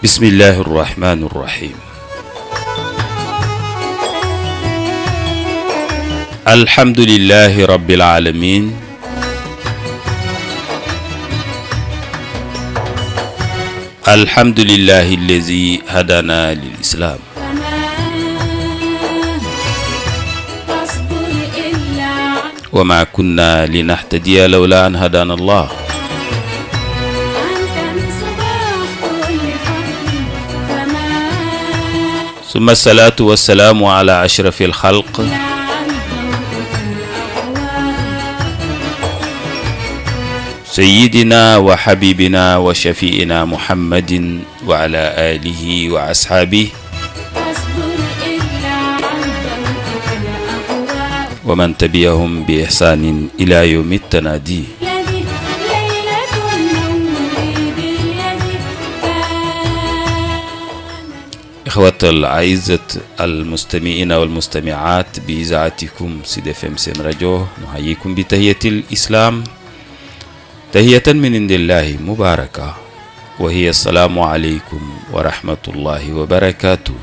bismillahi irrahmani irrahim alhamdulillahi rabbil alamin alhamdulillahi allazi hadana lil islam wa ma kunna linahtadiya lawla an hadana allah summa salaatu wa salaamu ala ashrafil xalq sayyidina wa xabibina wa shafiina muhammadin wa ala alihi wa ashaabihi wa man tabi'ahum bi ihsaanin ila yawmi tanaadi ixwatal aizat almustamiina walmustamiaat bi izaatikum Sud FM seen rajo nuhayyikum bi tahiyatil islaam tahiyatan min indillahi mubaraka wa hiya assalaamu aleykum wa rahmatullahi wa barakaatu.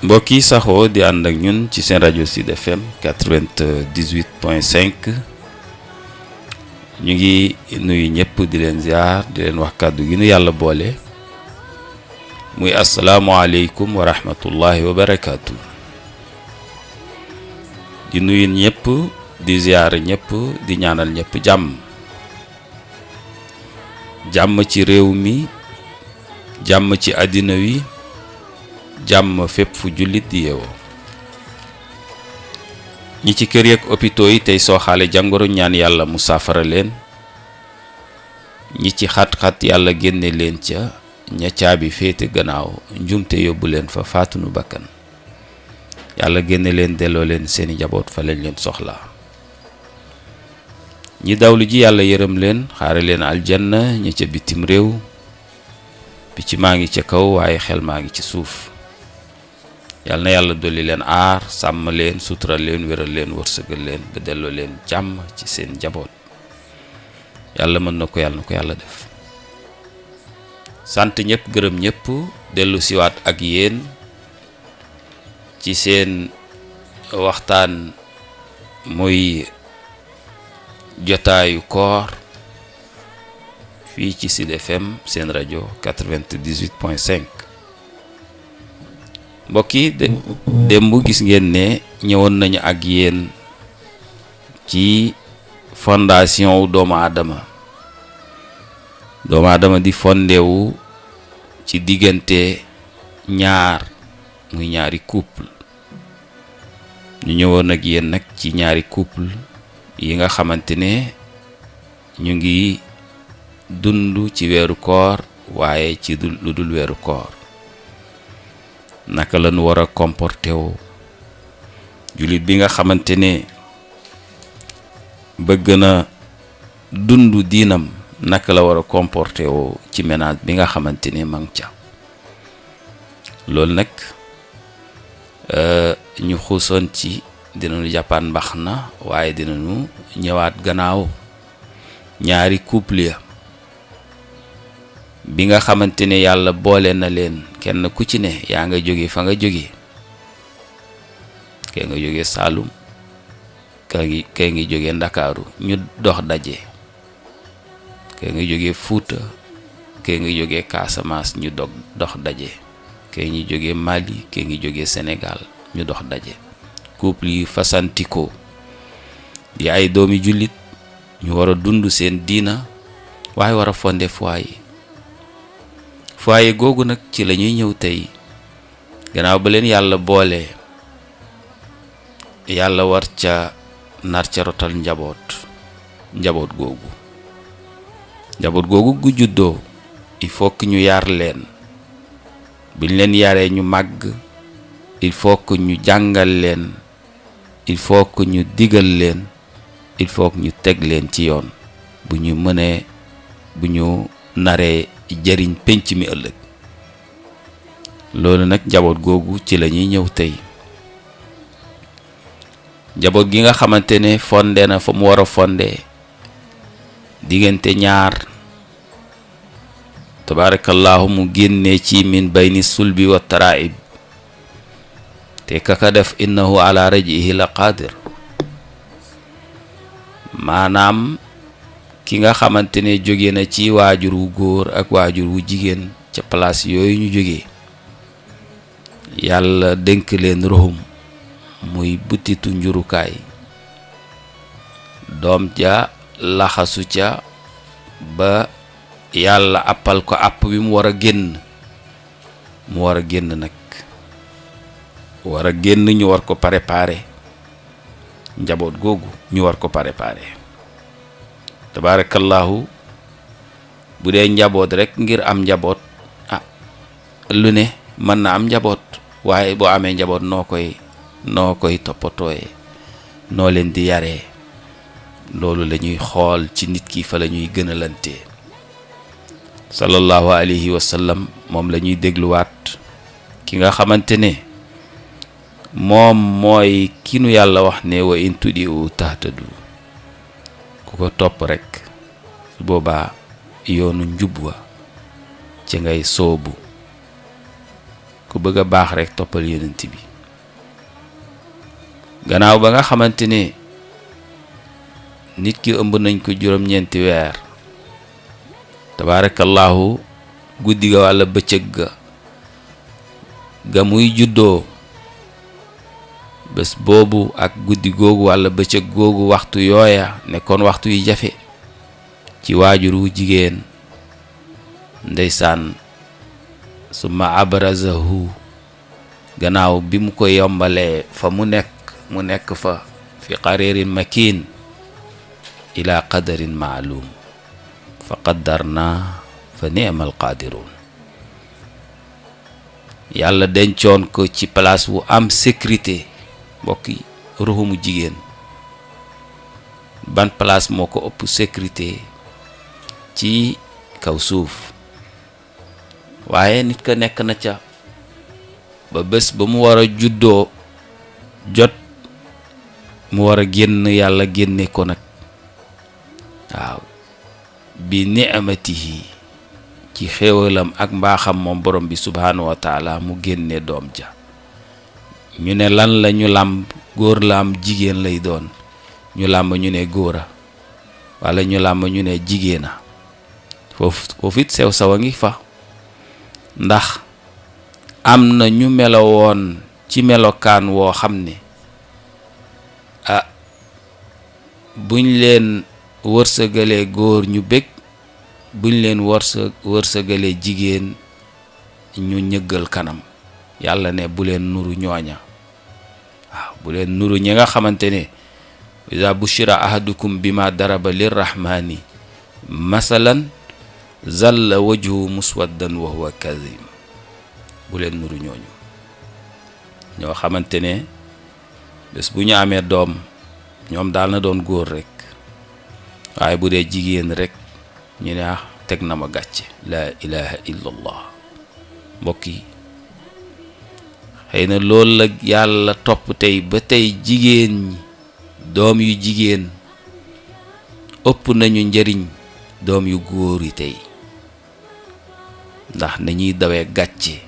mbokk yi saxoo di ànd ak ñun ci seen rajo Sud FM 98.5 ñu ngi nuyu ñëpp di leen ziar di leen wax kàddu gi nu yàlla boole muy asalaamualeykum wa rahmatullahi wa barakaatu. di nuyu ñëpp di ziar ñëpp di ñaanal ñëpp jàmm ci réew mi jàmm ci àddina wi jàmm fépp fu jullit di yeewoo ñi ci kër yeeg hôpitaux yi tey sooxaale jàngoro ñaan yàlla mu saafara leen ñi ci xat-xat yàlla génne leen ca ña caabi féete gannaaw njumte yóbbu leen fa faatunu bakkan yàlla génne leen delloo leen seeni njaboot fa lañ leen soxla ñi dawlu ji yàlla yërëm leen xaare leen aljanna ñi ca bitim réew picc maa ngi ca kaw waaye xel maa ngi ci suuf yàlla na yàlla dolli leen aar sàmm leen sutural leen wéral leen wërsëgal leen ba delloo leen jàmm ci seen njaboot yàlla mën na ko yàlla def sant ñëpp gërëm ñëpp dellu siwaat ak yéen ci seen waxtaan muy jotaayu koor fii ci Sud FM seen rajo 98.5 mbokk yi démb gis ngeen ne ñëwoon nañu ak yéen ci fondation wu doomu aadama di fondewu ci diggante muy ñaari couple ñu ñëwoon ak yéen nag ci ñaari couple yi nga xamante ne ñu ngi dund ci weeru koor waaye ci lu dul weeru koor naka lañu war a comporté woo jullit bi nga xamante ne bëgg na dund diinam naka la war a comporté woo ci ménage bi nga xamante ne mang ca loolu nag ñu xuusoon ci dinañu jàppaan mbax na waaye dinañu ñëwaat gannaaw ñaari couple ya bi nga xamante ne yàlla boole na leen kenn ku ci ne yaa nga jóge fa nga jóge kee nga jóge Saalum kee ngi jóge Ndakaaru ñu dox daje kee nga jóge Fuuta kee nga jóge Casamance ñu dox daje kee ngi jóge Mali kee ngi jóge Sénégal ñu dox daje couple yi fasantikoo di ay doomi jullit ñu war a dund seen diina waaye war a fonde foyer googu nag ci la ñuy ñëw tey gannaaw ba leen yàlla boole yàlla war ca nar ca rotal njaboot googu gu juddoo il faut que ñu yar leen buñ leen yaree ñu màgg il faut que ñu jàngal leen il faut que ñu digal leen il faut que ñu teg leen ci yoon bu ñu naree jëriñ penc mi ëllëg. loolu nag njaboot googu ci la ñuy ñëw tey. njaboot gi nga xamante ne fonde na fa mu war a fonde diggante ñaar, tabarakallahu mu génnee ci min bayni sulbi wa taraib, te kaka def innahu ala rajihi la qadir. maanaam ki nga xamante ne jóge na ci waajur wu góor ak waajur wu jigéen ca place yooyu ñu jógee, yàlla dénk leen ruhum muy butitu njurukaay, doom ja laxasu ca ba yàlla appal ko app bi mu war a génn, mu war a génn nag, war a génn ñu war ko préparer. njaboot googu ñu war ko préparer. tabarakallahu bu dee njaboot rek ngir am njaboot, lu ne mën na am njaboot, waaye boo amee njaboot noo koy toppatooyee, noo leen di yaree, loolu la ñuy xool ci nit ki, fa la ñuy gën a lantee. sallallahu alayhi wa sallam moom la ñuy dégluwaat, ki nga xamante ne moom mooy ki nu yàlla wax ne wa in tudiu tahtadu, ku ko topp rek su boobaa yoonu njub wa ci ngay soobu. ku bëgg a baax rek toppal yonent bi. gannaaw ba nga xamante ne nit ki ëmb nañ ko juróom-ñeenti weer, tabarakallahu guddi ga walla bëccëg ga muy juddoo, bés boobu ak guddi googu walla bëccëg googu, waxtu yooya nekkoon waxtu yu jafe ci waajur wu jigéen. ndeysaan summa abrazahu, gannaaw bi mu ko yombalee fa mu nekk fa fi qaririn makin ila qadarin maalum fa qaddarna fa ni'mal qadirun. yàlla dencoon ko ci place wu am sécurité. mbokk yi, ruumu jigéen ban place moo ko ëpp sécurité ci kaw suuf? waaye nit ka nekk na ca ba bés ba mu war a juddoo jot, mu war a génn, yàlla génne ko nag, waaw, bi ni'matihi, ci xéewalam ak mbaaxam moom borom bi subhanahu wa taala, mu génne doom ja. ñu ne lan la ñu làmb, góor la am jigéen lay doon, ñu làmb ñu ne góora, wala ñu làmb ñu ne jigéena. foofu it sew sawa ngi fa, ndax am na ñu melowoon ci melokaan woo xam ne buñ leen wërsëgalee góor ñu bég, buñ leen wërsëgalee jigéen ñu ñëggal kanam. yàlla ne bu leen nuru ñooña, waaw, bu leen nuru ñi nga xamante ne iza bushira ahadukum bima daraba lirrahmani masalan zalla wajhu muswaddan wa huwa kadhim. bu leen nuru ñooñu, ñoo xamante ne bés bu ñu amee doom ñoom daal na doon góor rek, waaye bu dee jigéen rek ñu ne teg na ma gàcce. la ilaha illallah. mbokk yi, xëy na loolu la yàlla topp tey ba tey jigéen ñi, doom yu jigéen ëpp nañu njëriñ doom yu góor yi tey, ndax nañuy dawee gàcce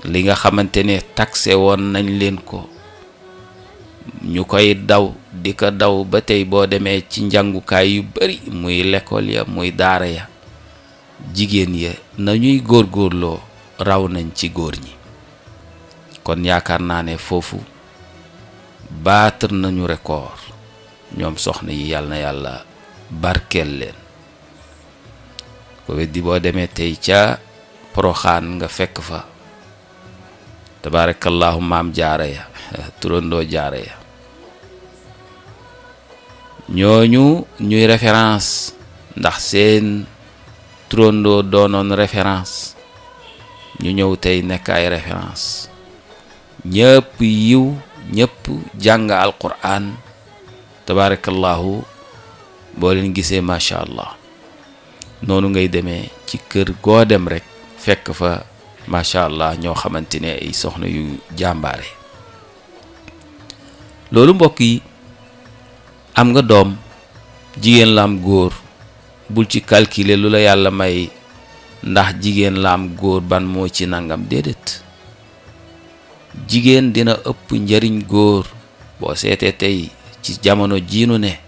li nga xamante ne taxe woon nañ leen ko, ñu koy daw di ko daw ba tey boo demee ci njàngukaay yu bari, muy l'école ya muy daara ya, jigéen ya nañuy góorgóorloo raw nañ ci góor ñi. kon yaakaar naa ne foofu battre nañu record ñoom soxna yi, yàlla na yàlla barkeel leen. ko weddi boo demee tey ca Poroxaan nga fekk fa tabarakallahu maam jaara ya, turandoo jaara ya, ñooñu ñuy référence, ndax seen turandoo doonoon référence, ñu ñëw tey nekk ay référence. ñëpp yiw, ñëpp jàng alquran, tabarakallahu boo leen gisee macha allah. noonu ngay demee ci kër goo dem rek fekk fa macha allah ñoo xamante ne ay soxna yu jàmbaare. loolu mbokk yi, am nga doom, jigéen la am góor, bul ci calculer lu la yàlla may ndax jigéen la am góor ban moo ci nangam, déedéet. jigéen dina ëpp njariñ góor. boo seetee tey ci jamono jiinu ne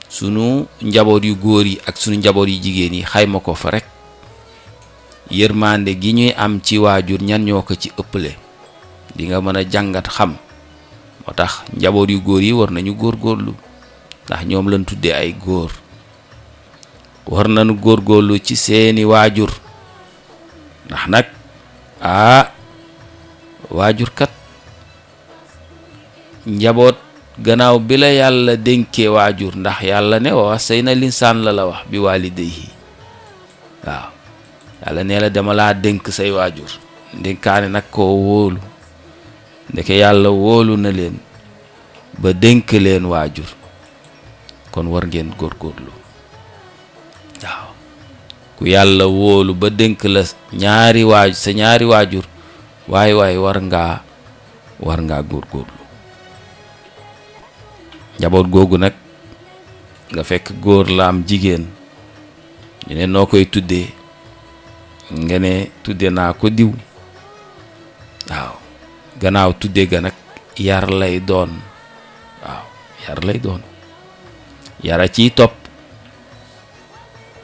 sunu njaboot yu góor yi ak sunu njaboot yu jigéen yi, xayma ko fa rek, yërmande gi ñuy am ci waajur ñan ñoo ko ci ëpple, di nga mën a jàngat xam. moo tax njaboot yu góor yi war nañu góorgóorlu, ndax ñoom lañ tuddee ay góor. war nañu góorgóorlu ci seeni waajur, ndax nag waajur kat njaboot gannaaw bi la yàlla dénkee waajur, ndax yàlla ne wa wassayna linsaan la wax bi waalidayhi. waaw yàlla nee la dama laa dénk say waajur, dénkaane nag koo wóolu. ndeke yàlla wóolu na leen ba dénk leen waajur, kon war ngeen góorgóorlu. waaw ku yàlla wóolu ba dénk la sa ñaari waajur, waay war ngaa góorgóorlu. njaboot googu nag nga fekk góor la am jigéen, ñu ne noo koy tuddee, nga ne tudde naa ko diw. waaw gannaaw tudde ga nag yar lay doon. waaw yar lay doon, yara ciy topp.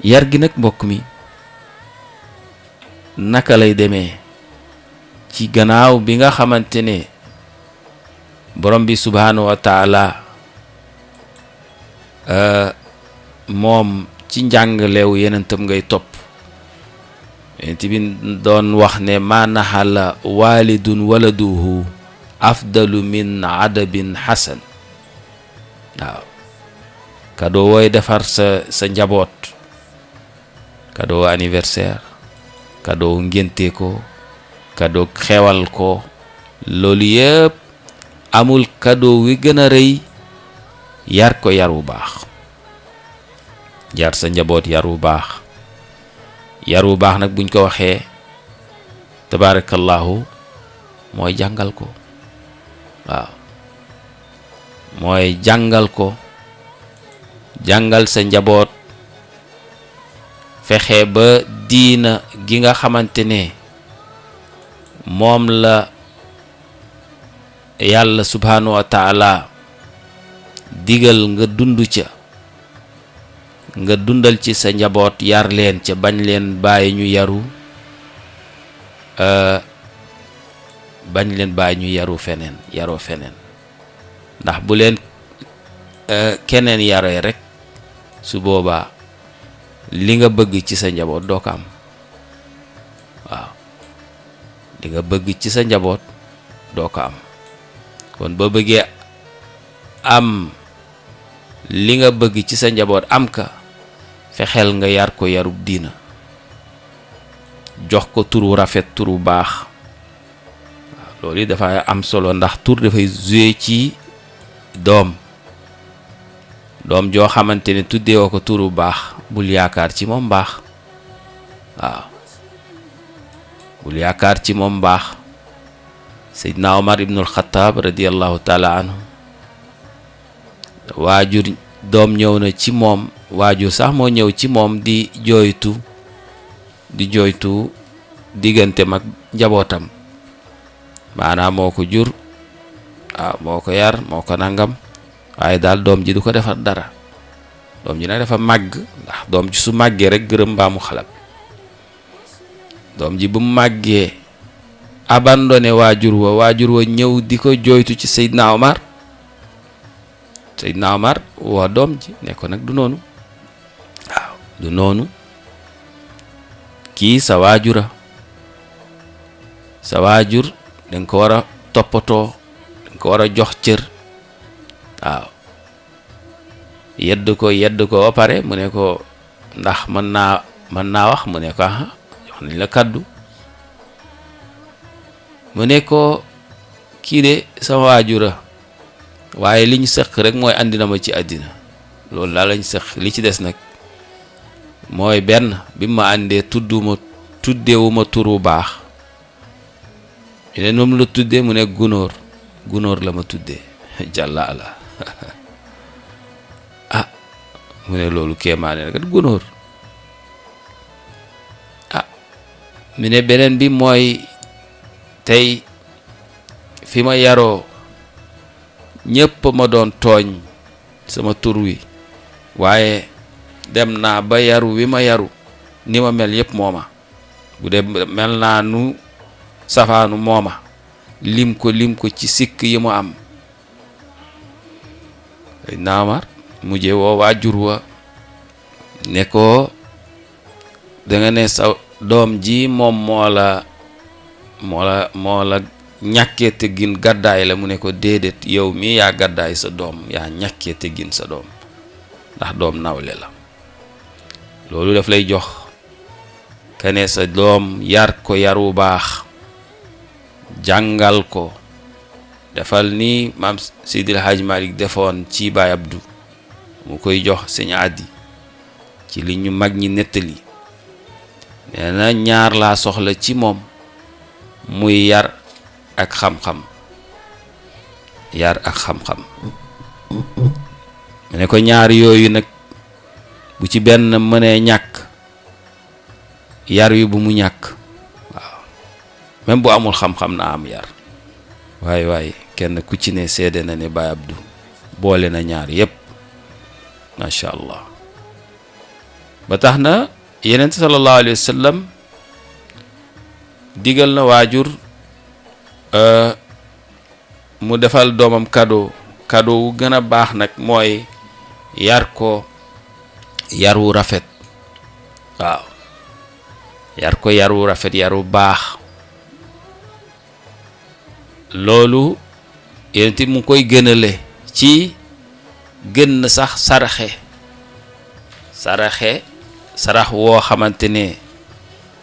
yar gi nag mbokk mi naka lay demee ci gannaaw bi nga xamante ne borom bi subhaanahu wa taala moom ci njàngaleew yenentam ngay topp. yenent bi doon wax ne ma naxala walidun waladuhu afdalu min adabin hasan. waaw cadeau wooy defar sa njaboot, cadeau anniversaire, cadeau ngénte ko, cadeau xewal ko, loolu yëpp amul cadeau wi gën a rëy yar ko yar wu baax. yar sa njaboot yar wu baax. yar wu baax nag buñ ko waxee tabarakallahu mooy jàngal ko. waaw mooy jàngal ko, jàngal sa njaboot, fexe ba diina gi nga xamante ne moom la yàlla subhanahu wa taala digal nga dund ca, nga dundal ci sa njaboot, yar leen ca, bañ leen bàyyi ñu yaru yaroo feneen. ndax bu leen keneen yaree rek su boobaa li nga bëgg ci sa njaboot doo ko am. waaw li nga bëgg ci sa njaboot doo ko am. kon boo bëggee am li nga bëgg ci sa njaboot am ka, fexeel nga yar ko yarub diina, jox ko turu rafet, turu baax. waaw loolu yi dafa am solo, ndax tur dafay jouer ci doom joo xamante ne tuddeewoo ko turu baax, bul yaakaar ci moom baax. waaw bul yaakaar ci moom baax. Seydina Omar ibnul Xataab radiyallahu taala anhu, waajur doom ñëw na ci moom, waajur sax moo ñëw ci moom di jooytu diggante mag njabootam, maanaam moo ko jur, waaw moo ko yar, moo ko nangam, waaye daal doom ji du ko defar dara. doom ji nag dafa màgg, ndax doom ji su màggee rek gërëm mbaa mu xalab. doom ji bu mu màggee abandonné waajur wa ñëw di ko jooytu ci Seydina Omar. Seydina Omar woo doom ji ne ko nag du noonu. waaw du noonu, kii sa waajura, sa waajur danga ko war a toppatoo, danga ko war a jox cër. waaw yedd ko ba pare mu ne ko ndax mën naa wax, mu ne ko jox nañ la kaddu. mu ne ko kii de sama waajura, waaye li ñu sëq rek mooy andi na ma ci àddina, loolu daal lañ sëq, li ci des nag mooy benn bi ma àndee tuddewuma turu baax ñu ne moom la tuddee mu ne gunóor la ma tuddee jàlla ala ah mu ne loolu kéemaane na kat gunóor ah mu ne beneen bi mooy tey fi ma yaroo ñépp ma doon tooñ sama tur wi waaye dem naa ba yaru wi ma yaru ni ma mel yépp mooma bu dee mel naa nu safaanu mooma lim ko ci sikk yi mu am naamar mujje woo waajur wa ne ko danga ne sa doom ji moom moo la ñàkkee teggin gàddaay la mu ne ko déedéet yow mi yaa gàddaay sa doom yaa ñàkkee teggin sa doom ndax doom nawle la loolu daf lay jox kene sa doom yar ko yaru baax jàngal ko defal ni maam Seydil Hadj Malick defoon ci Baay Abdu mu koy jox Sëñ Adi ci li ñu mag ñi nettali nee na ñaar laa soxla ci moom muy yar ak xam-xam mu ne ko ñaar yooyu nag bu ci benn mënee ñàkk yar wi bu mu ñàkk waaw même bu amul xam-xam na am yar waaye kenn ku ci ne seede na ne Baay Abdu boole na ñaar yépp masha Allah ba tax na Yonent sallallahu alayhi wa sallam digal na waajur mu defal doomam cadeau wu gën a baax nag mooy yar ko yar wu rafet waaw yar ko yar wu rafet yar wu baax loolu yéen it mu koy gënale ci gën sax sarax woo xamante ne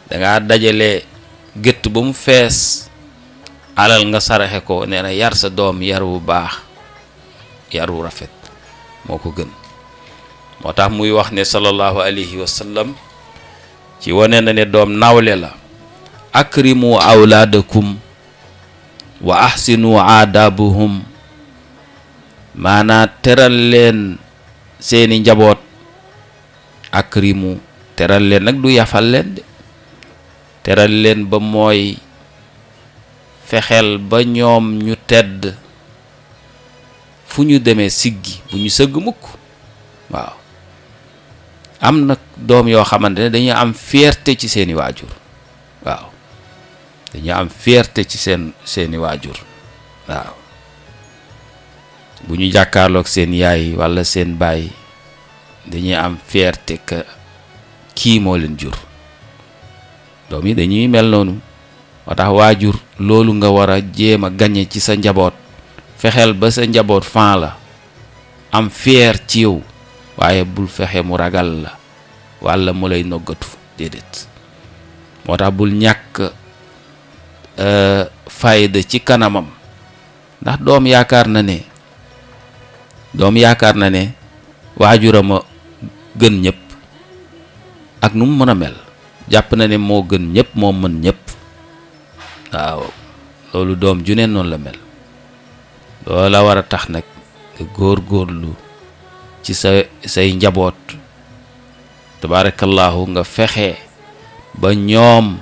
danga dajale gëtt ba mu fees alal nga saraxe ko nee na yar sa doom yar wu baax yar wu rafet moo ko gën moo tax muy wax ne sallallahu alayhi wa sallam ci wane na ne doom nawle la akrimu awlaadakum wa ahsinu aadabuhum maanaa teral leen seeni njaboot akrimu teral leen nag du yafal leen de teral leen ba mooy fexeel ba ñoom ñu tedd fu ñu demee siggi bu ñu sëgg mukk waaw am nag doom yoo xamante ne dañuy am fierté ci seeni waajur waaw dañuy am fierté ci seeni waajur waaw bu ñu jàkkaarloog seen yaay walla seen baay dañuy am fierté que kii moo leen jur doom yi dañuy mel noonu moo tax waajur loolu nga war a jéem a gañe ci sa njaboot fexeel ba sa njaboot fan la am fier ci yow waaye bul fexe mu ragal la walla mu lay noggatu déedéet moo tax bul ñàkk fayda ci kanamam ndax doom yaakaar na ne waajurama gën ñëpp ak nu mu mën a mel jàpp na ne moo gën ñëpp moo mën ñëpp waaw loolu doom ju ne noonu la mel loola war a tax nag nga góorgóorlu ci say njaboot tabarakallahu nga fexe ba ñoom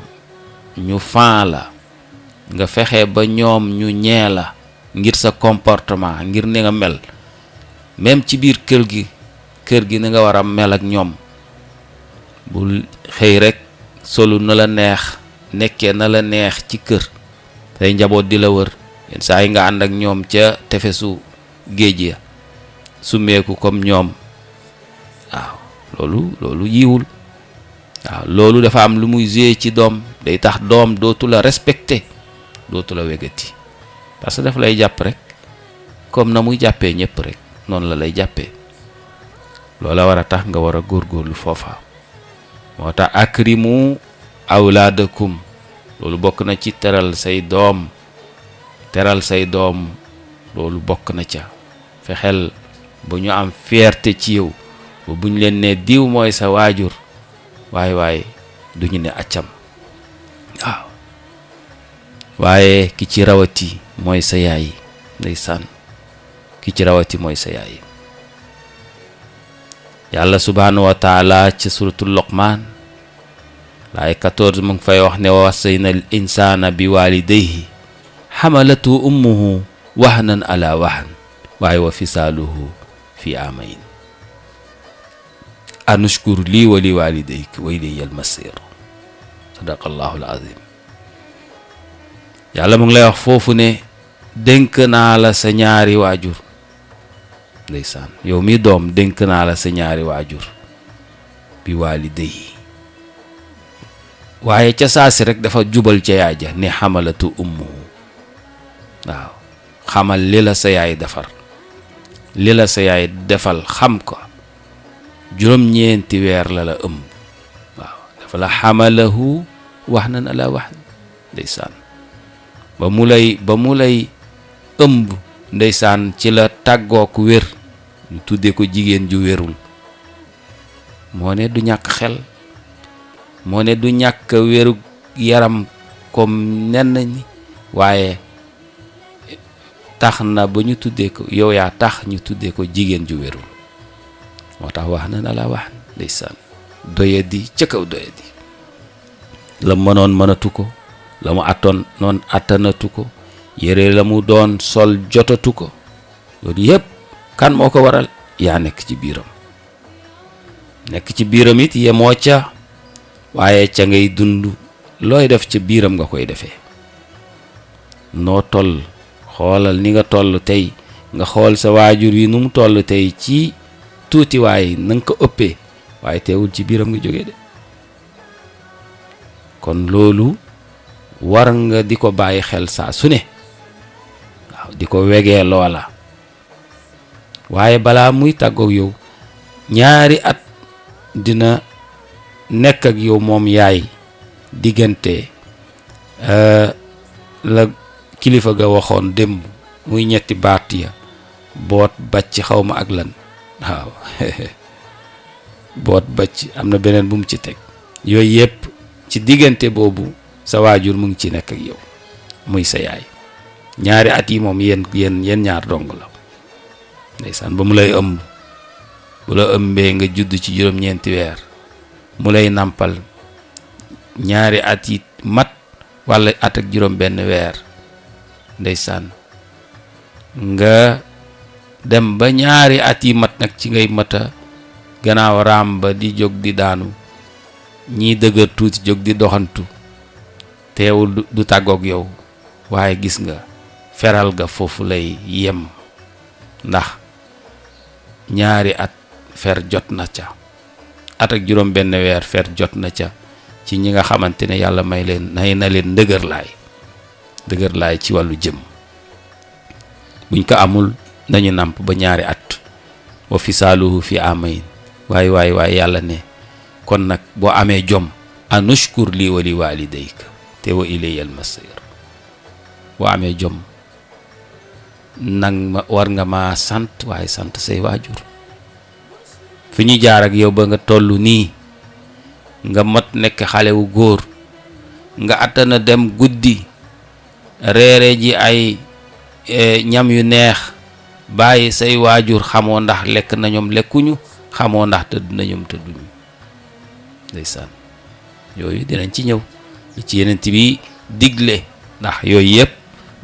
ñu fan la nga fexe ba ñoom ñu ñee la ngir sa comportement ngir ni nga mel même ci biir kër gi ni nga war a mel ak ñoom bul xëy rek solu na la neex nekkee na la neex ci kër say njaboot di la wër yenn saa yi nga ànd ak ñoom ca tefesu géej ya sumeeku comme ñoom waaw loolu yiwul waaw loolu dafa am lu muy jouer ci doom day tax doom dootu la respecter dootu la wegati parce que daf lay jàpp rek comme na muy jàppee ñëpp rek noonu la lay jàppee loola war a tax nga war a góorgóorlu foofa moo tax akrimu awlaadakum loolu bokk na ci teral say doom loolu bokk na ca fexeel ba ñu am fierté ci yow ba buñ leen ne diw mooy sa waajur waaye duñu ne accam. waaw waaye ki ci rawati mooy sa yaay ndeysaan, ki ci rawati mooy sa yaay. yàlla subhanahu wa taala ci suratul Luqman laay 14 mu ngi fay wax ne wa wassayna al insana bi walidayhi hamalatu ummuhu wahnan ala wahn waaye wa fisaaluhu fi amayn anushkur lii wa li walidayka wa ilayya al masir. sadaqallahu al azim. yàlla mu ngi lay wax foofu ne dénk naa la sa ñaari waajur ndeysaan, yow mi doom dénk naa la sa ñaari waajur bi walidayhi. waaye ca saasi rek dafa jubal ca yaay ja ne xamalatu ummuhu. waaw xamal li la sa yaay defar, li la sa yaay defal xam ko. juróom-ñeenti weer la la ëmb. waaw dafa la xamalahu wahnan ala wahn ndeysaan, ba mu lay ëmb ndeysaan ci la tàggook wér. ñu tuddee ko jigéen ju wérul. moo ne du ñàkk xel, moo ne du ñàkk wéru yaram comme nenn ñi, waaye tax na ba ñu tuddee ko, yow yaa tax ñu tuddee ko jigéen ju wérul. moo tax wax na la wax ndeysaan, doyadi ca kaw doyadi. la mënoon mënatu ko, la mu attoon noon attanatu ko, yére la mu doon sol jotatu ko. loolu yépp kan moo ko waral? yaa nekk ci biiram. nekk ci biiram it yemoo ca, waaye ca ngay dund. looy def ca biiram nga koy defee. noo toll, xoolal ni nga toll tey, nga xool sa waajur yi nu mu toll tey ci tuuti, waaye na nga ko ëppee, waaye teewul ci biiram nga jógee de. kon loolu war nga di ko bàyyi xel saa su ne. waaw di ko wegee loola. waaye balaa muy tàggoog yow ñaari at dina nekk ak yow moom yaay, diggante la kilifa ga waxoon démb muy ñetti baat ya, boot bàcc xawma ak lan. waaw boot bàcc am na beneen bu mu ci teg. yooyu yëpp ci diggante boobu sa waajur mu ngi ci nekk ak yow, muy sa yaay. ñaari at yi moom yéen ñaar dong la ndeysaan, ba mu lay ëmb, bu la ëmbee nga judd ci juróom-ñeenti weer, mu lay nàmpal ñaari at yi mat walla at ak juróom benn weer ndeysaan, nga dem ba ñaari at yi mat nag ci ngay mata gannaaw raam ba di jóg di daanu, ñii dëgër tuuti jóg di doxantu, teewul du tàggoog yow. waaye gis nga feral ga foofu lay yem, ndax ñaari at fer jot na ca, at ak juróom benn weer fer jot na ca ci ñi nga xamante ne yàlla may na leen dëgër laay ci wàllu jëm. buñ ko amul nañu nàmp ba ñaari at. wa fisaaluhu fi amayn. waaye yàlla ne kon nag boo amee jom, anushkur lii wa li walidayka te wa ilayya al masir. boo amee jom nag war nga ma sant, waaye sant say waajur. fi ñu jaar ak yow ba nga toll nii, nga mat nekk xale wu góor, nga attana dem guddi reere ji ay ñam yu neex, bàyyi say waajur, xamoo ndax lekk na ñoom lekkuñu, xamoo ndax tëdd na ñoom tëdduñu ndeysaan. yooyu dinañ ci ñëw li ci yeneen bi digle, ndax yooyu yëpp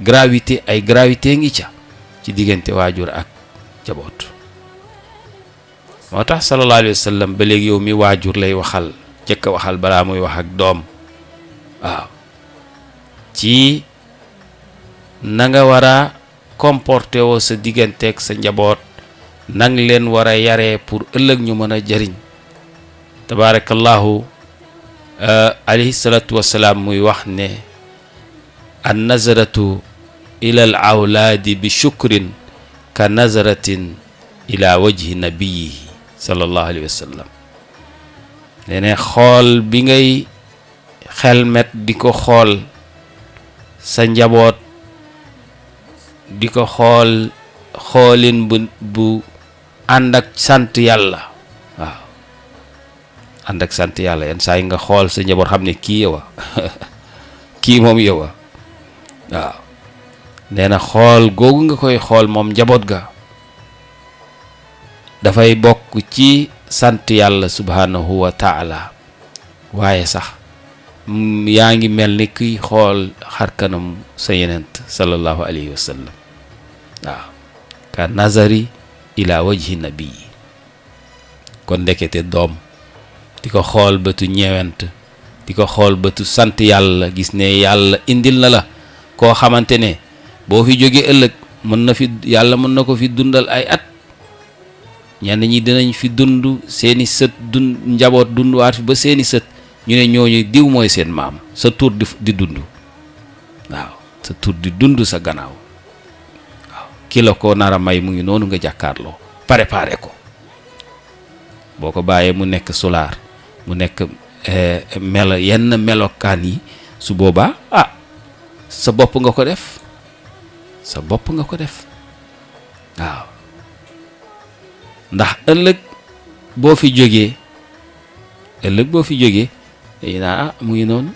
gravité ngi ca ci diggante waajur ak jaboot. moo tax sallallahu alayhi wa sallam ba léegi yow mi waajur lay waxal, jëkk waxal balaa muy wax ak doom. waaw ci na nga war a comporté woo sa digganteeg sa njaboot, nang leen war a yaree pour ëllëg ñu mën a jariñ. tabaarakallahu alayhi salatu wasalaam muy wax ne an nazaratu ila al awlaadi bi shukrin ka nazaratin ila wajhi nabiyihi sallallahu alayhi wa sallam. ne xool bi ngay xelmet di ko xool sa njaboot, di ko xoolin bu ànd ak sant yàlla. waaw ànd ak sant yàlla yenn saa yi nga xool sa njaboot xam ne kii yow a kii moom yow a waaw nee na xool googu nga koy xool moom njaboot ga dafay bokk ci sant yàlla subhanahu wa taala waaye sax yaa ngi mel ni kuy xool xarkanam sa yenent sallallahu alayhi wa sallam waaw ka nazari ila wajhi nabi kon ndekete doom di ko xool bëtu ñeewent di ko xool bëtu sant yàlla gis ne yàlla indil na la koo xamante ne boo fi jógee ëllëg mën na fi yàlla mën na ko fi dundal ay at ñenn ñi dinañ fi dund seeni sët dund njaboot dund waat fi ba seeni sët ñu ne ñooñu diw mooy seen maam sa tur di dund waaw sa tur di dund sa gannaaw waaw ki la ko nar a may mu ngi noonu nga jàkkaarloo préparé ko boo ko bàyyee mu nekk solaar mu nekk yenn melokaan yi su boobaa sa bopp nga ko def sa bopp nga ko def waaw ndax ëllëg boo fi jógee dañu naa mu ngi noonu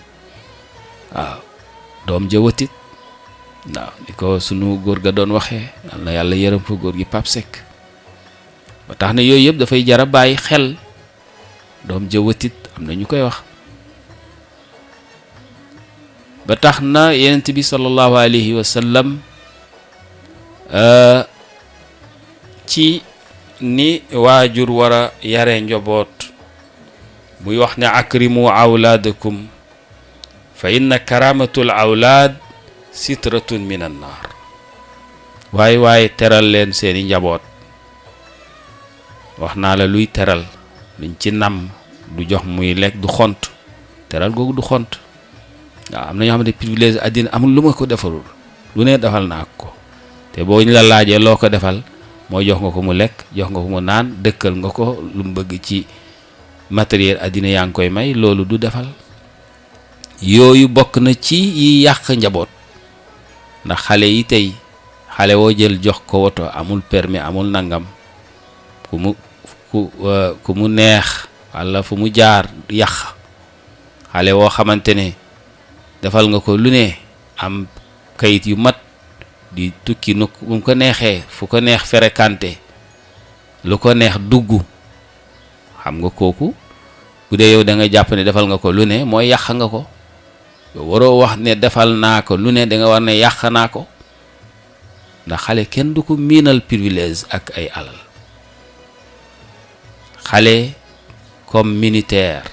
waaw doom jëwatit waaw ni ko sunu góor ga doon waxee yal na yàlla yërëm ko góor gi Pape Seck ba tax na yooyu yëpp dafay jara bàyyi xel doom jëwatit am na ñu koy wax ba tax na Yonent bi sallallahu alayhi wa sallam ci ni waajur war a yare njaboot muy wax ne akrimu awlaadakum fa inna karamatul awlaad sitratun min an naar waaye teral leen seeni njaboot wax naa la luy teral luñ ci nam du jox muy lekk du xont teral googu du xont waaw am na ñoo xam ne privilège àddina amul lu ma ko defalul lu ne defal naa ko te boo ñu la laajee loo ko defal mooy jox nga ko mu lekk jox nga ko mu naan dëkkal nga ko lu mu bëgg ci matériel àddina yaa ngi koy may loolu du defal yooyu bokk na ci yi yàq njaboot ndax xale yi tey xale woo jël jox ko woto amul permis amul nangam ku mu neex walla fu mu jaar yàq xale woo xamante ne defal nga ko lu ne am kayit yu mat di tukki nu mu ko neexee fu ko neex fréquenté lu ko neex dugg xam nga kooku bu dee yow da nga jàpp ne defal nga ko lu ne mooy yàq nga ko yow waroo wax ne defal naa ko lu ne da nga war ne yàq naa ko ndax xale kenn du ko miinal privilège ak ay alal xale comme militaire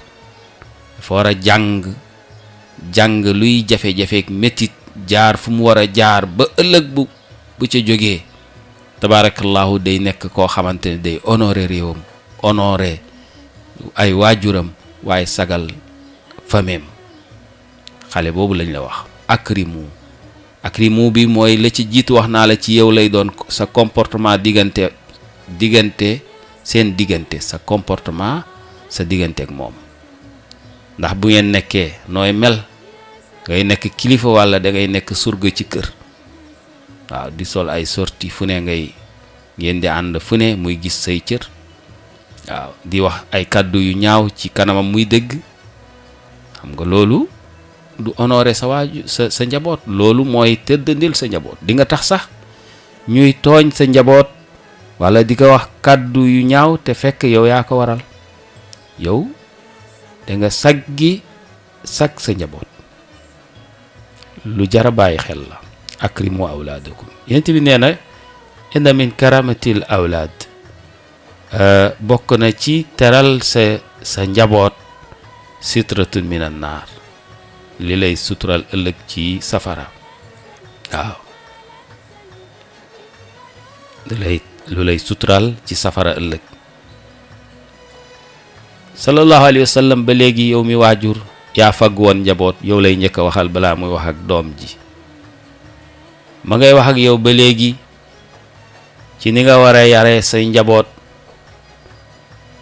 dafa war a jàng luy jafe-jafeek métit jaar fu mu war a jaar ba ëllëg bu ca jógee tabarakallahu day nekk koo xamante ne day honoré réewam honoré ay waajuram waaye sagal fameem xale boobu lañ la wax akrimu bi mooy la ci jiitu wax naa la ci yow lay doon sa comportement diggante seen diggante sa comportement sa diggante ak moom ndax bu ngeen nekkee nooy mel ngay nekk kilifa walla da ngay nekk surga ci kër waaw di sol ay sorti fu ne ngeen di ànd fu ne muy gis say cër waaw di wax ay kàddu yu ñaaw ci kanamam muy dégg xam nga loolu du honoré sa njaboot loolu mooy tëddandil sa njaboot di nga tax sax ñuy tooñ sa njaboot walla di ko wax kàddu yu ñaaw te fekk yow yaa ko waral yow da nga sag sa njaboot lu jara bàyyi xel la akrimu awlaadakum yent bi nee na inna min karamatil awlaad bokk na ci teral sa njaboot sitratun min an naar li lay sutural ëllëg ci safara waaw lu lay sutural ci safara ëllëg sallallahu alayhi wa sallam ba léegi yow mi waajur yaa fagg woon njaboot yow lay njëkk a waxal balaa muy wax ak doom ji ma ngay wax ak yow ba léegi ci ni nga war a yare say njaboot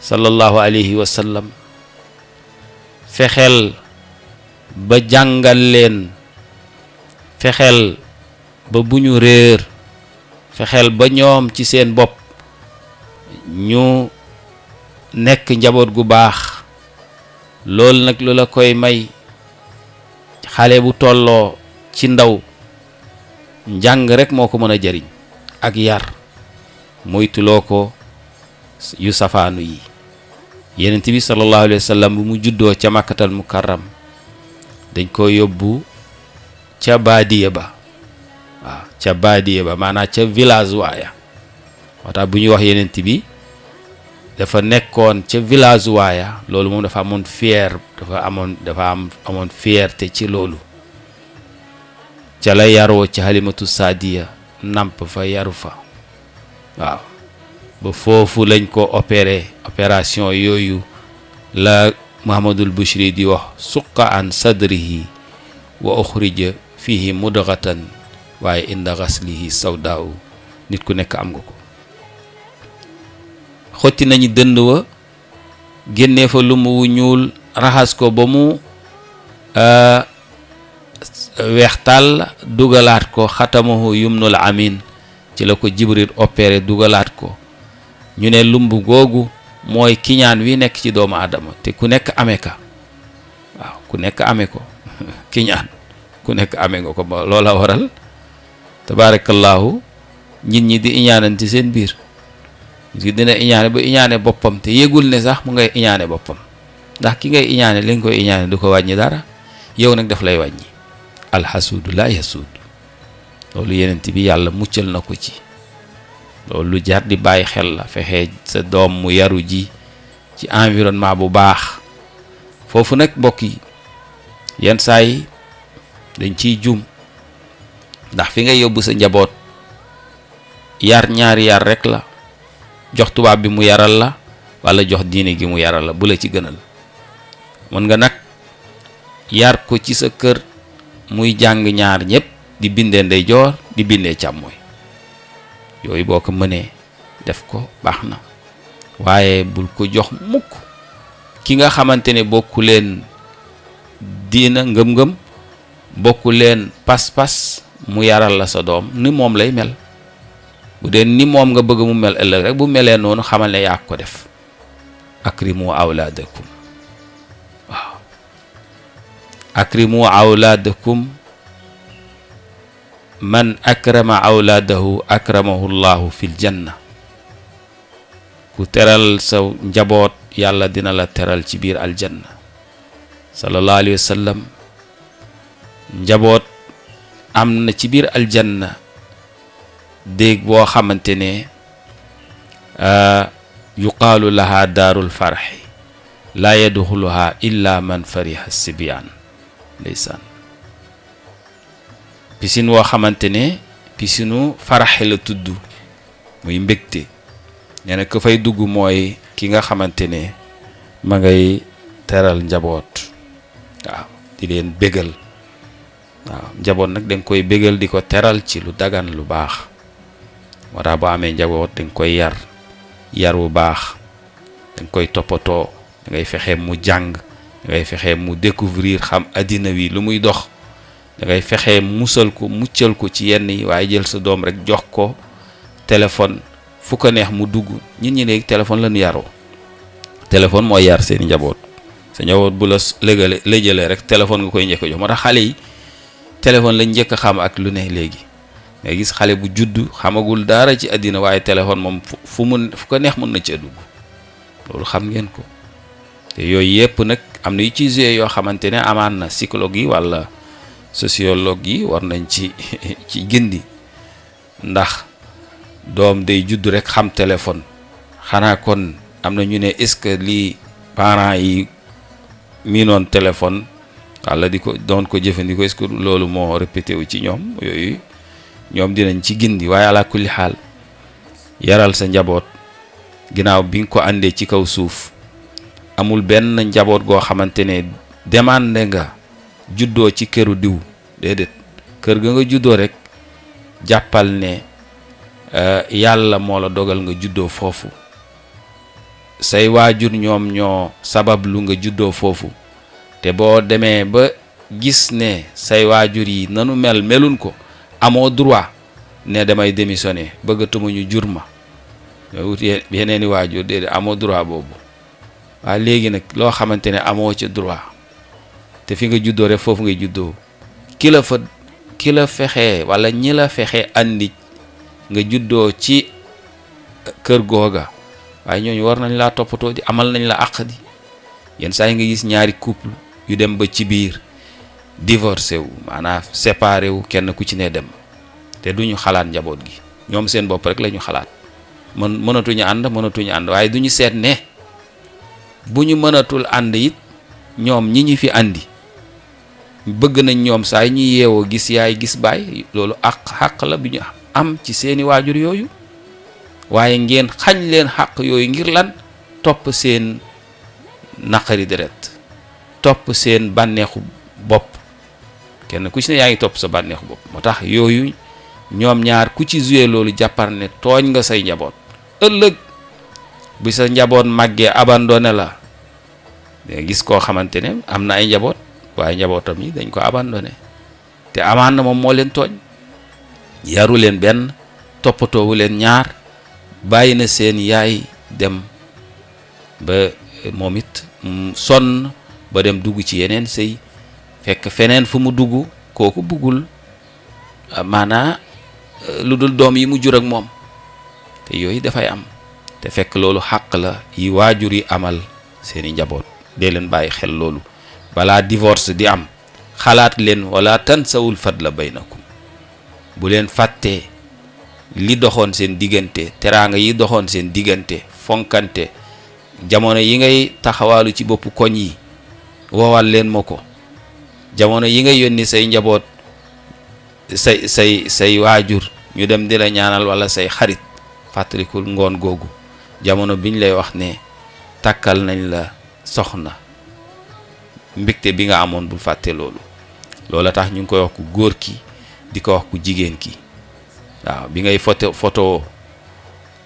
sallallahu alayhi wa sallam fexeel ba jàngal leen fexeel ba bu ñu réer fexeel ba ñoom ci seen bopp ñu nekk njaboot gu baax loolu nag lu la koy may xale bu tolloo ci ndaw njàng rek moo ko mën a jariñ ak yar moytuloo ko yu safaanu yi. Yonent bi sallallahu alayhi wa sallam bu mu juddoo ca Makkatal Mukarram dañ ko yóbbu ca baadiya ba, waaw ca baadiya ba maanaam ca village waaya. moo tax bu ñuy wax Yonent bi dafa nekkoon ca village waaya, loolu moom dafa amoon amoon fierté ci loolu. ca la yaroo ca Halimatu Saadiya, namp fa yaru fa, waaw ba foofu lañ ko opération yooyu la Muhammadul Bushri di wax suqa an sadrihi wa ukhrija fihi mudghatan waaye inda ghaslihi sawdaaw. nit ku nekk am nga ko. xotti nañu dënd wa, génnee fa lumb wu ñuul, raxas ko ba mu weextal, dugalaat ko xatamahu yumnul amin, ci la ko Jibril opéré dugalaat ko. ñu ne lumb googu mooy kiñaan wi nekk ci doomu aadama te ku nekk amee ka, waaw ku nekk amee ko kiñaan ku nekk amee nga ko. ba loola waral tabaarakallaahu nit ñi di iñaananti seen biir. nit ki dina iñaane ba iñaane boppam te yégul ne sax mu ngay iñaane boppam, ndax ki ngay iñaane li nga koy iñaane du ko wàññi dara, yow nag daf lay wàññi. alxasuudu laa yasuud, loolu Yonent bi yàlla muccal na ko ci. loolu lu jar di bàyyi xel la, fexe sa doom mu yaru ji ci environnement bu baax. foofu nag mbokk yi yenn saa yi dañ ciy jum, ndax fi ngay yóbbu sa njaboot yar ñaari yar rek la, jox tubaab bi mu yaral la wala jox diine gi mu yaral la, bu la ci gënal. mën nga nag yar ko ci sa kër muy jàng ñaar ñëpp, di bindee ndeyjoor di bindee càmmooy. yooyu boo ko mënee def ko baax na, waaye bul ko jox mukk ki nga xamante ne bokku leen diina ngëm-ngëm, bokku leen pas-pas, mu yaral la sa doom ni moom lay mel. bu dee ni moom nga bëgg mu mel ëllëg rek, bu melee noonu xamal ne yaa ko def. akrimu awlaadakum, waaw akrimu awlaadakum, man akrama awlaadahu akramahu llahu fil janna. ku teral sa njaboot yàlla dina la teral ci biir aljanna. sallallahu alayhi wa sallam njaboot am na ci biir aljanna déeg boo xamante ne yuqaalu laha daarul farxi laa yadxuluha illa man fariha sibyaan. ndeysaan piscine woo xamante ne piscinu faraxe la tudd, muy mbégte. nee na ko fay dugg mooy ki nga xamante ne ma ngay teral njaboot, waaw di leen bégal. waaw njaboot nag danga koy bégal di ko teral ci lu dagan lu baax. moo tax boo amee njaboot danga koy yar bu baax, danga koy toppatoo, dangay fexe mu jàng, dangay fexe mu découvrir xam addina wi lu muy dox, dangay fexe muccal ko ci yenn yi. waaye jël sa doom rek jox ko téléphone fu ko neex mu dugg. nit ñi léegi téléphone lañu yaroo. téléphone mooy yar seeni njaboot. sa njaboot bu la jëlee rek téléphone nga koy njëkk a jox. moo tax xale yi téléphone lañ njëkk a xam ak lu ne léegi. nga gis xale bu judd xamagul dara ci àddina waaye téléphone moom fu ko neex mën na ci dugg. loolu xam ngeen ko. te yooyu yëpp nag am na yu ci joué yoo xamante ne amaan na psychologue yi wala sociologue yi war nañ ci gindi. ndax doom day judd rek xam téléphone, xanaa kon am na ñu ne est-ce que lii parents yi miinoon téléphone wala di ko doon ko jëfandikoo est-ce que loolu moo répété wu ci ñoom. yooyu ñoom dinañ ci gindi. waaye ala kulli xaal yaral sa njaboot ginnaaw bi nga ko àndee ci kaw suuf. amul benn njaboot goo xamante ne demandé nga juddoo ci këru diw, déedéet. kër ga nga juddoo rek jàppal ne yàlla moo la dogal nga juddoo foofu. say waajur ñoom ñoo sabab lu nga juddoo foofu. te boo demee ba gis ne say waajur yi nanu melun ko, amoo droit ne damay démissionner, bëggatuma ñu jur ma, wut yeneeni waajur. déedéet, amoo droit boobu. waaye léegi nag loo xamante ne amoo ci droit te fi nga juddoo rek foofu ngay juddoo ki la fexe wala ñi la fexe andi nga juddoo ci kër googa waaye ñooñu war nañ laa toppatoo di amal nañ la àq di yenn saa yi nga gis ñaari couple yu dem ba ci biir divorcé wu maanaam séparé wu kenn ku ci ne dem te duñu xalaat njaboot gi ñoom seen bopp rek la ñu xalaat mënatuñu ànd waaye duñu seet ne bu ñu mënatul ànd it ñoom ñi fi andi bëgg nañ ñoom saa ñu yeewoo gis yaay gis baay loolu xàq la bi ñu am ci seeni waajur yooyu waaye ngeen xañ leen xàq yooyu ngir lan topp seen naqari deret topp seen bànneexu bopp kenn ku ci ne yaa ngi topp sa bànneexu bopp moo tax yooyu ñoom ñaar ku ci joué loolu jàppar ne tooñ nga say njaboot ëllëg bu sa njaboot màggee abandonné la da gis koo xamante ne am na ay njaboot waaye njabootam yi dañ ko abandonné te amaan na moom moo leen tooñ yaru leen benn toppatoowu leen ñaar bàyyi na seen yaay dem ba moom it sonn ba dem dugg ci yeneen sëy fekk feneen fu mu dugg kooku buggul maanaa lu dul doom yi mu jur ak moom te yooyu dafay am te fekk loolu xàq la yi waajur yi amal seeni njaboot dee leen bàyyi xel loolu balaa divorce di am xalaat leen wala tansawul fadla baynakum bu leen fàttee li doxoon seen diggante teraanga yi doxoon seen diggante fonkante jamono yi ngay taxawaalu ci boppu koñ yi woowal leen ma ko jamono yi ngay yónni say njaboot say waajur ñu dem di la ñaanal wala say xarit fàttalikul ngoon googu jamono biñ lay wax ne takkal nañ la soxna mbégte bi nga amoon bul fàtte loolu loola tax ñu ngi koy wax ku góor ki di ko wax ku jigéen ki waaw bi ngay photo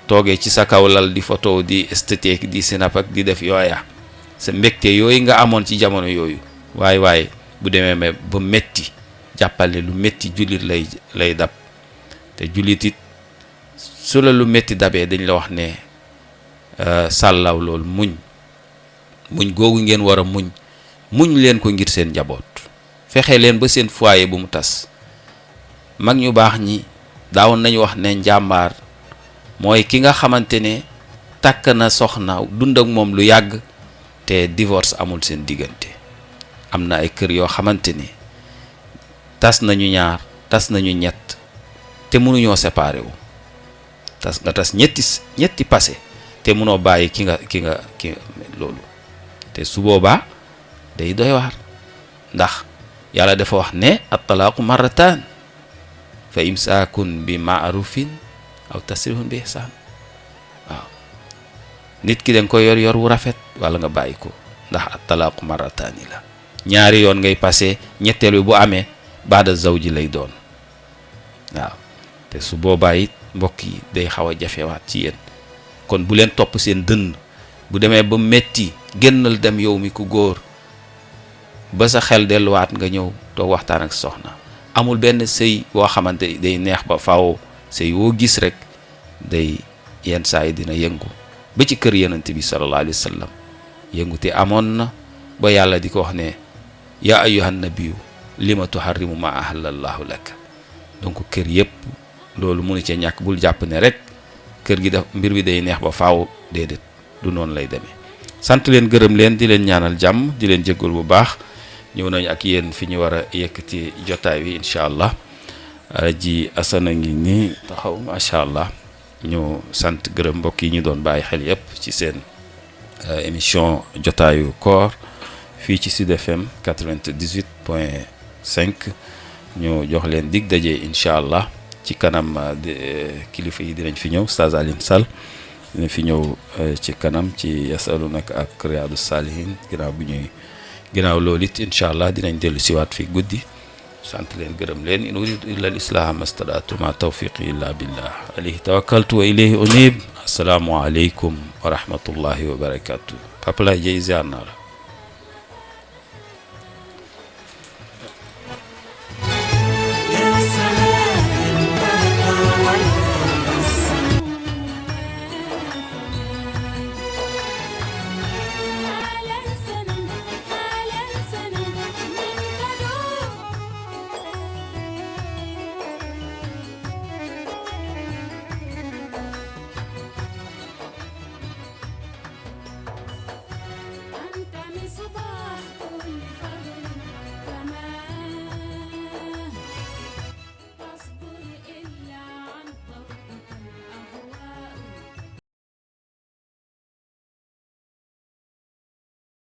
toogee ci sa kaw lal di photo di esthétique di sinap ak di def yooya sa mbégte yooyu nga amoon ci jamono yooyu waaye bu demee ba metti jàppal ne lu metti jullit lay dab te jullit it su la lu metti dabee dañ la wax ne sàllaw loolu muñ googu ngeen war a muñ leen ko ngir seen njaboot fexe leen ba seen foyer bu mu tas mag ñu baax ñi daawoon nañu wax ne njàmbaar mooy ki nga xamante ne takk na soxna dund ak moom lu yàgg te divorce amul seen diggante am na ay kër yoo xamante ne tas nañu ñaar tas nañu ñett te mënuñoo séparé wu tas ñetti passé te mënoo bàyyi ki nga loolu te su boobaa day doy waar ndax yàlla dafa wax ne at-talaaqu marratan fa imsaakun bi ma'rufin aw tasrihun bi ihsaan waaw nit ki danga ko yor wu rafet wala nga bàyyi ko ndax at-talaaqu marrataani la ñaari yoon ngay passé ñetteel bi bu amee baada zawji lay doon waaw te su boobaa it mbokk yi day xaw a jafewaat ci yéen kon bu leen topp seen dënn bu demee ba metti génnal dem yow mi ku góor ba sa xel delluwaat nga ñëw toog waxtaan ak soxna amul benn sëy boo xamante day neex ba faaw sëy woo gis rek day yenn saa yi dina yëngu ba ci kër yonent bi sallallahu alayhi wa sallam yëngu te amoon na ba yàlla di ko wax ne yaa ayyuhan nabiyyu lima tuharrimu ma ahallallahu laka donc kër yëpp loolu mënu cee ñàkk bul jàpp ne rek kër gi daf mbir bi day neex ba faaw déedéet du noonu lay demee sant leen gërëm leen di leen ñaanal jàmm di leen jéggul bu baax ñëw nañu ak yéen fi ñu war a yëkkati jotaay wi incha allah ji asana ngi nii taxaw macha allah ñu sant gërëm mbokk yi ñu doon bàyyi xel yëpp ci seen émission jotaayu koor fii ci Sud FM 98.5 ñu jox leen dig daje incha allah ci kanam kilifa yi dinañ fi ñëw Oustaz Alioune Sall dinañ fi ñëw ci kanam ci yasalunaka ak Riyadou Salihin ginnaaw loolu it incha allah dinañ dellu siwaat fi guddi sant leen gërëm leen in uridu illa al islaha mastadaatu ma tawfiqi illa billah alayhi tawakkaltu wa ilayhi unib assalaamu aleykum wa rahmatullahi wa barakatuh Papa Laye Dieye ziar naa la